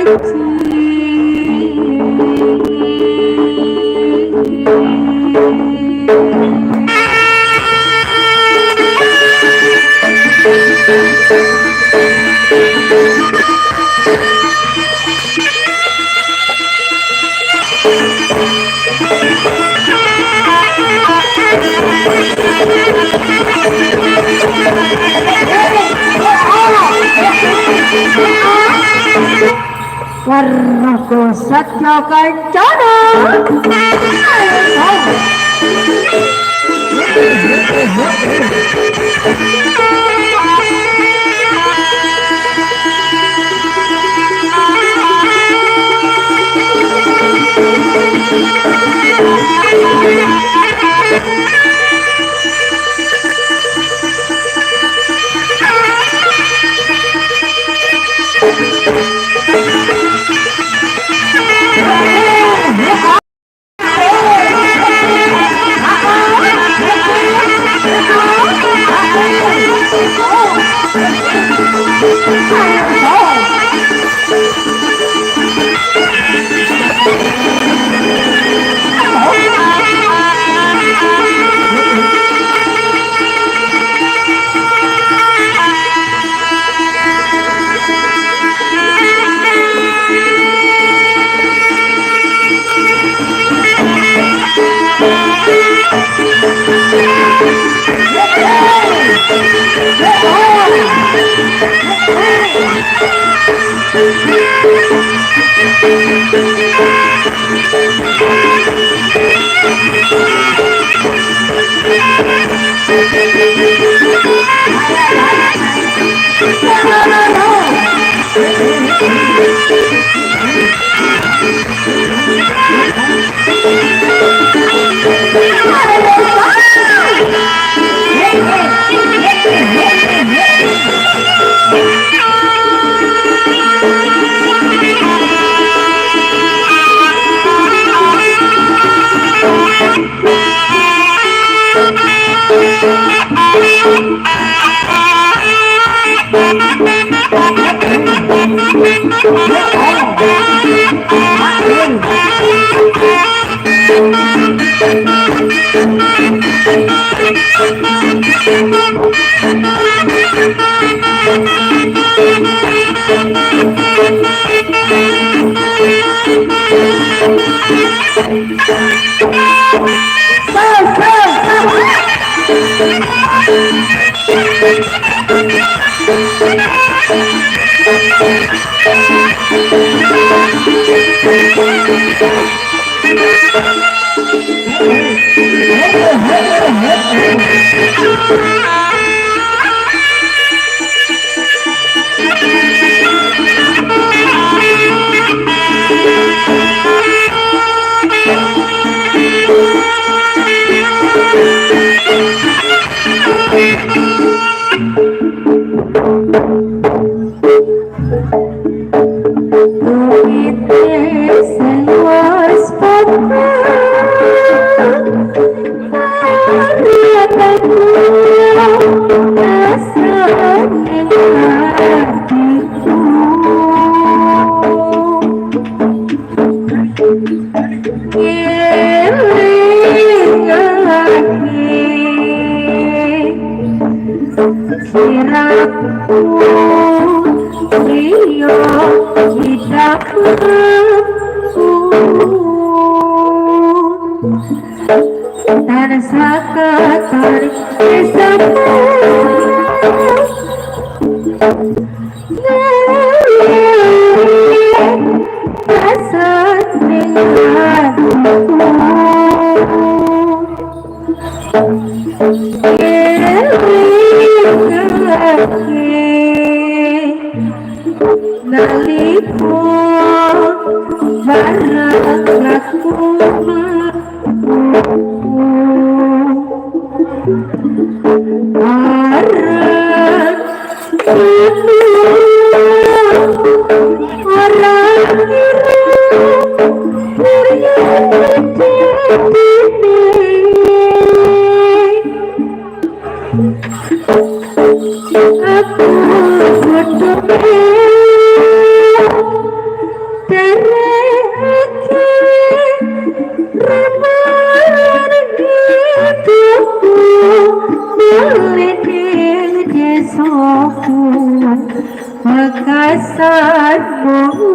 Aji. Warga Satya Kencana. Aku Oh,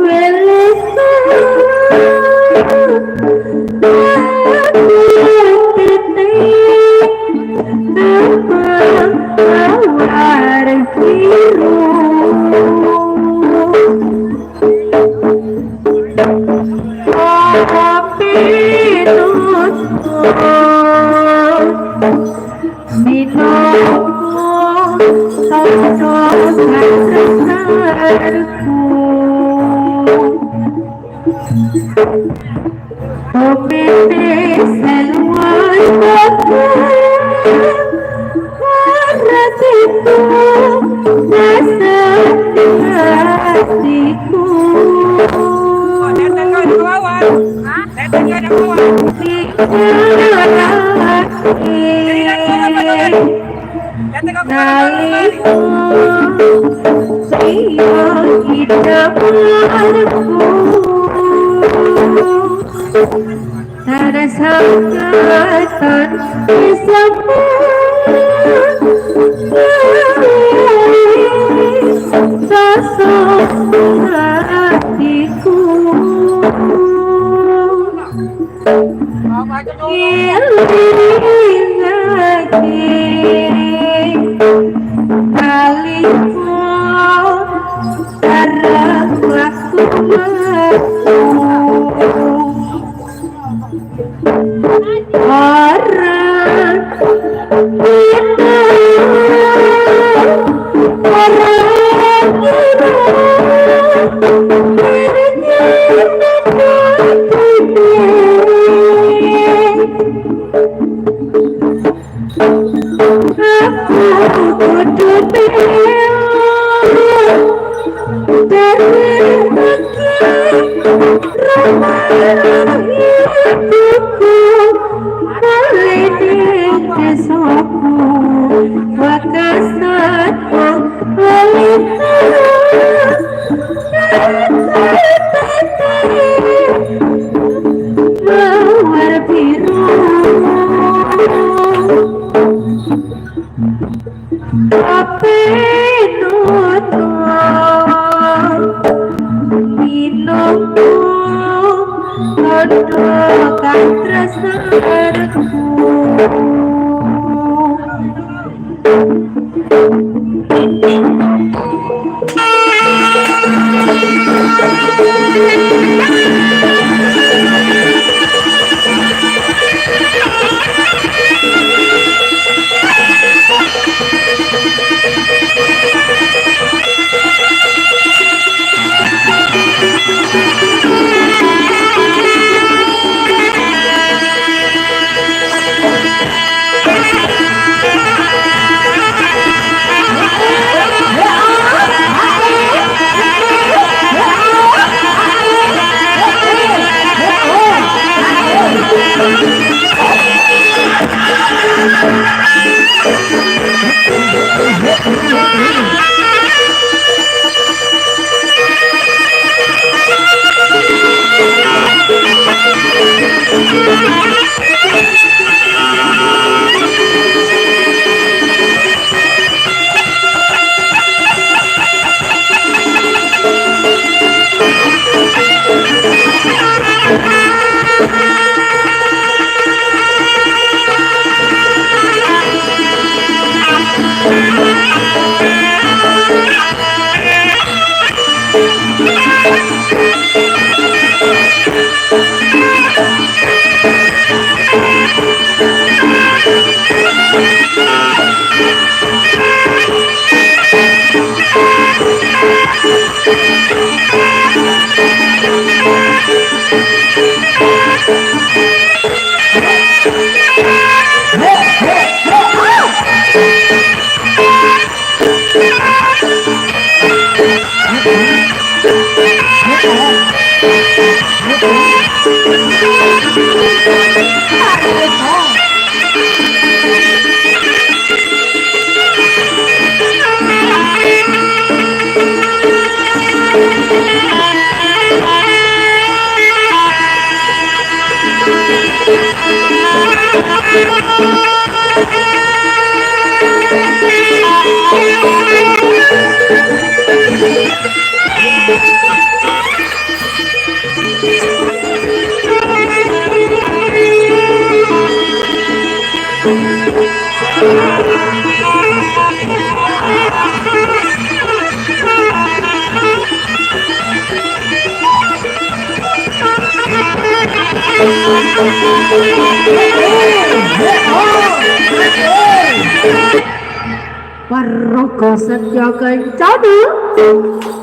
Paraga Setya Kencana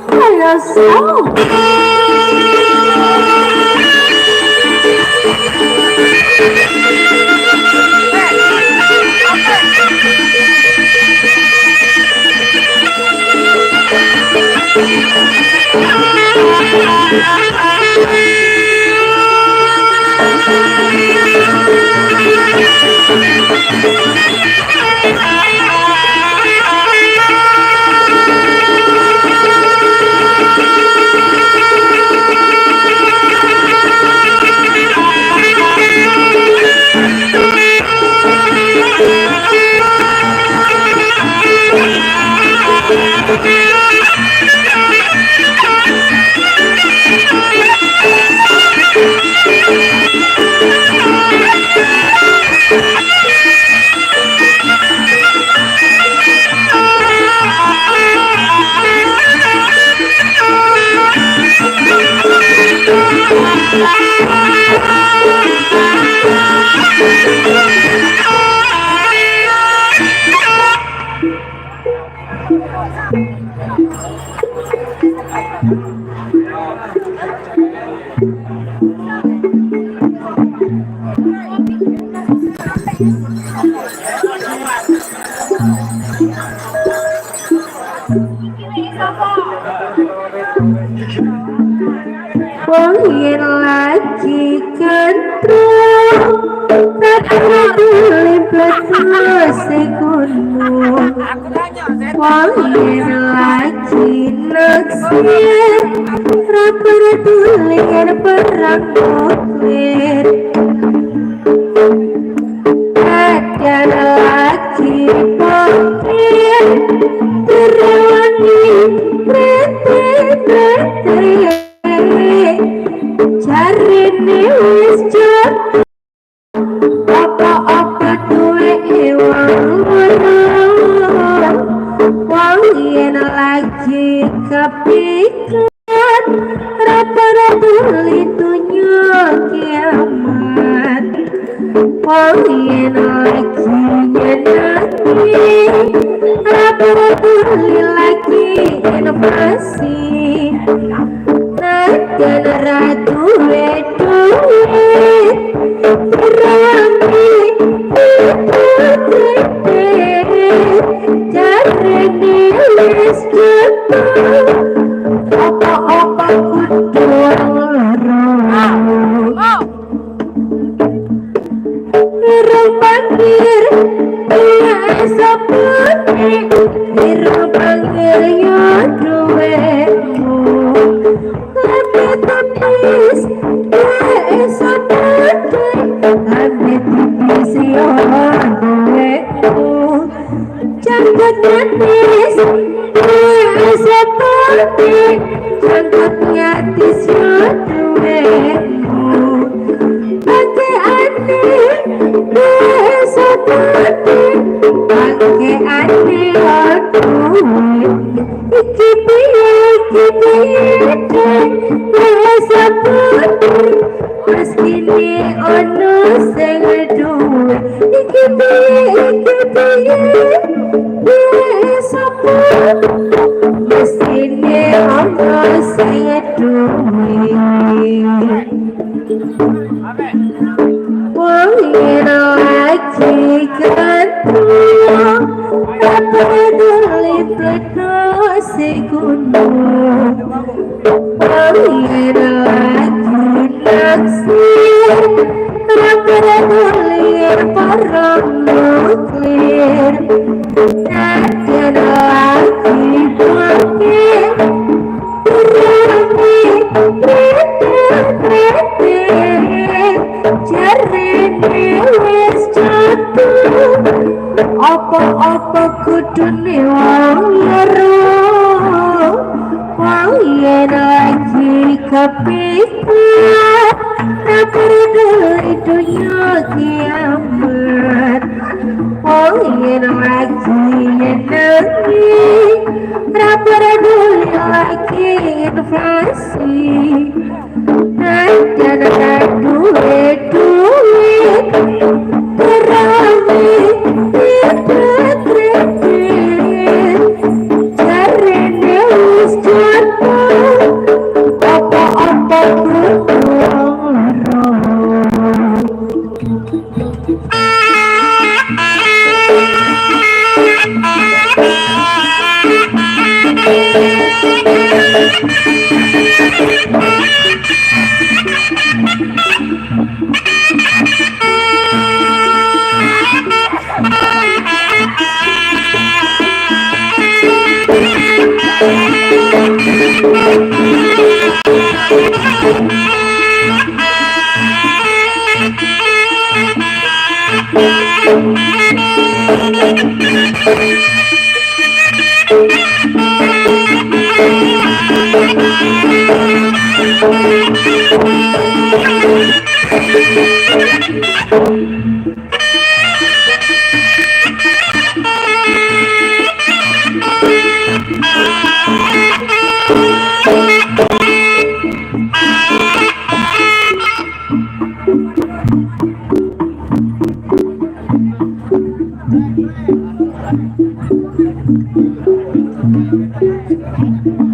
kaya sapa? Wong yen lagi kentrung peduli pletno sekuno. Wong yen lagi naksir ra peduli yen perang nuklir. Ada lagi pokir terwangi prete-prete jarine wis jodoh apa-apa duwe wong loro. Wong yen lagi kepikiran ra peduli dunya kiamat. Wong yen lagi nyenengi ra peduli lagi invasi. Najan ra duwe duit direwangi pitu jarene wis jodoh apa-apa kudu wong loro. Irung pangir duwe sepute, irung pangir yo duwemu. Lambe tipis duwe sepute, lambe tipis yo duwemu. Janggut manis duwe sepute, janggut ngatis yo duwemu. Bangke ane duwe sepute, bangke ane yo duwe. Iki piye iki piye duwe sepute, mestine ono sing duwe. Iki piye iki piye duwe sepute, mestine ono sing duwe. Wong yen lagi kentrung ra peduli pletno sekuno. Wong yen lagi naksir ra peduli perang nuklir. Najan lagi bangkit direwangi prete-prete jarene wis jodoh apa-apa kudune wong loro. Wong yen lagi kepikiran ra peduli dunya kiamat. Wong yen lagi nyenengi ra peduli lagi inflasi. Najan ra duwe duit Kudu wong loro.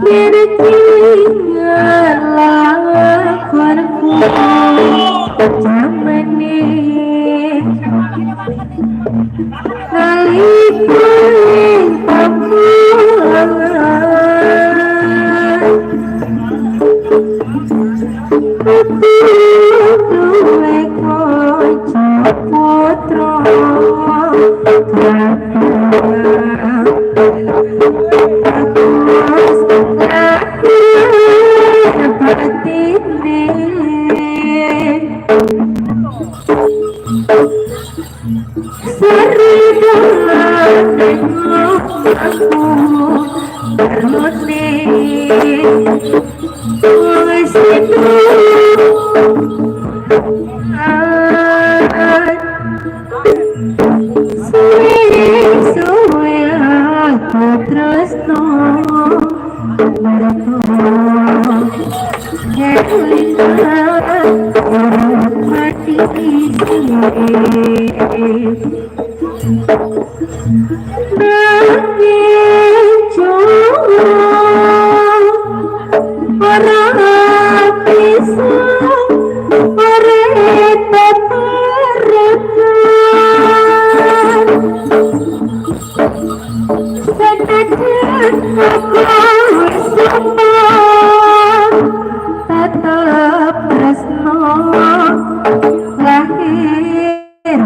Yen iki lakonku jamane nalika ing pamulangan aku duwe kanca putra bagus lahir batine. Seri dolan aku karone wong sing suwe suwe aku tresno merko kelingan mati. Nanging jowo ora bisa urip bebarengan. Senajan aku wis sumpah tetep tresno lahir.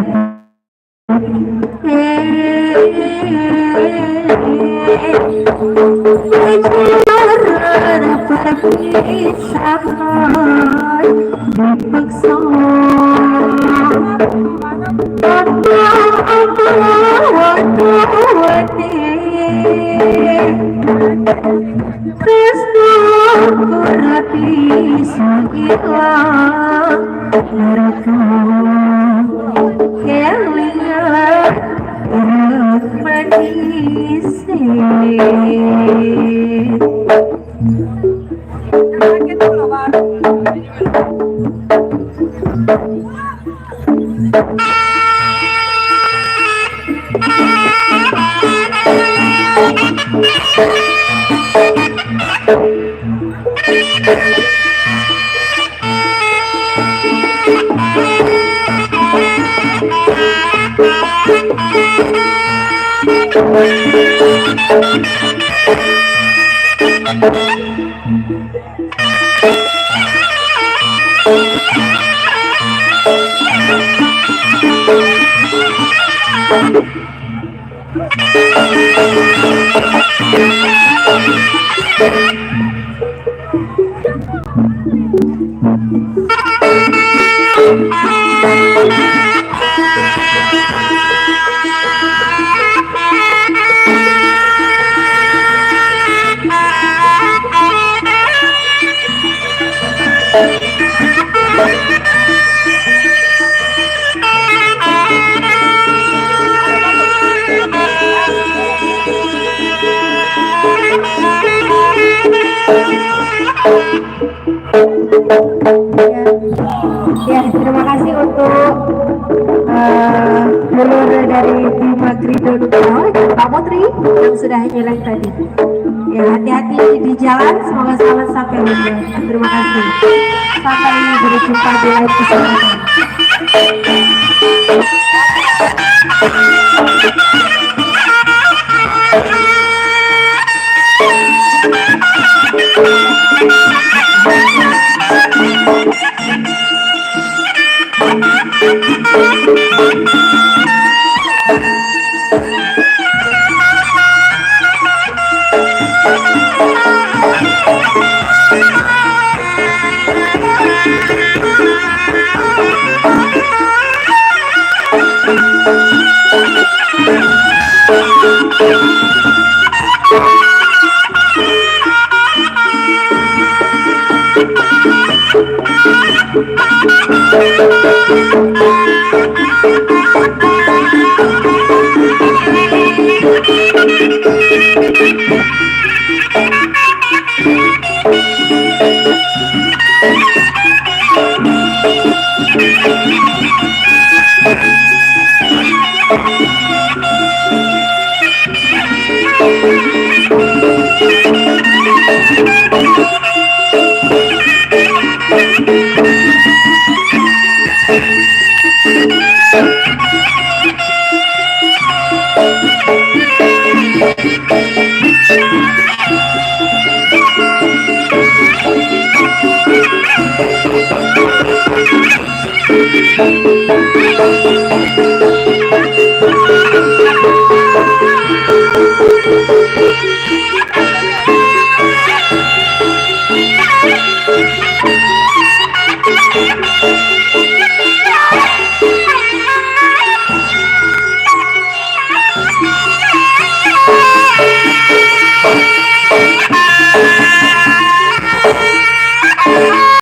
Jaran perpisahan dipaksa tresno ora bisa ilang merko kelingan urut manis. Ya, terima kasih untuk dulur dari Bima Kridoto dan Pak Putri yang sudah nyeleng tadi. Ya, hati-hati di jalan, semoga selamat sampai tujuan. Terima kasih. Sampai berjumpa di lain kesempatan.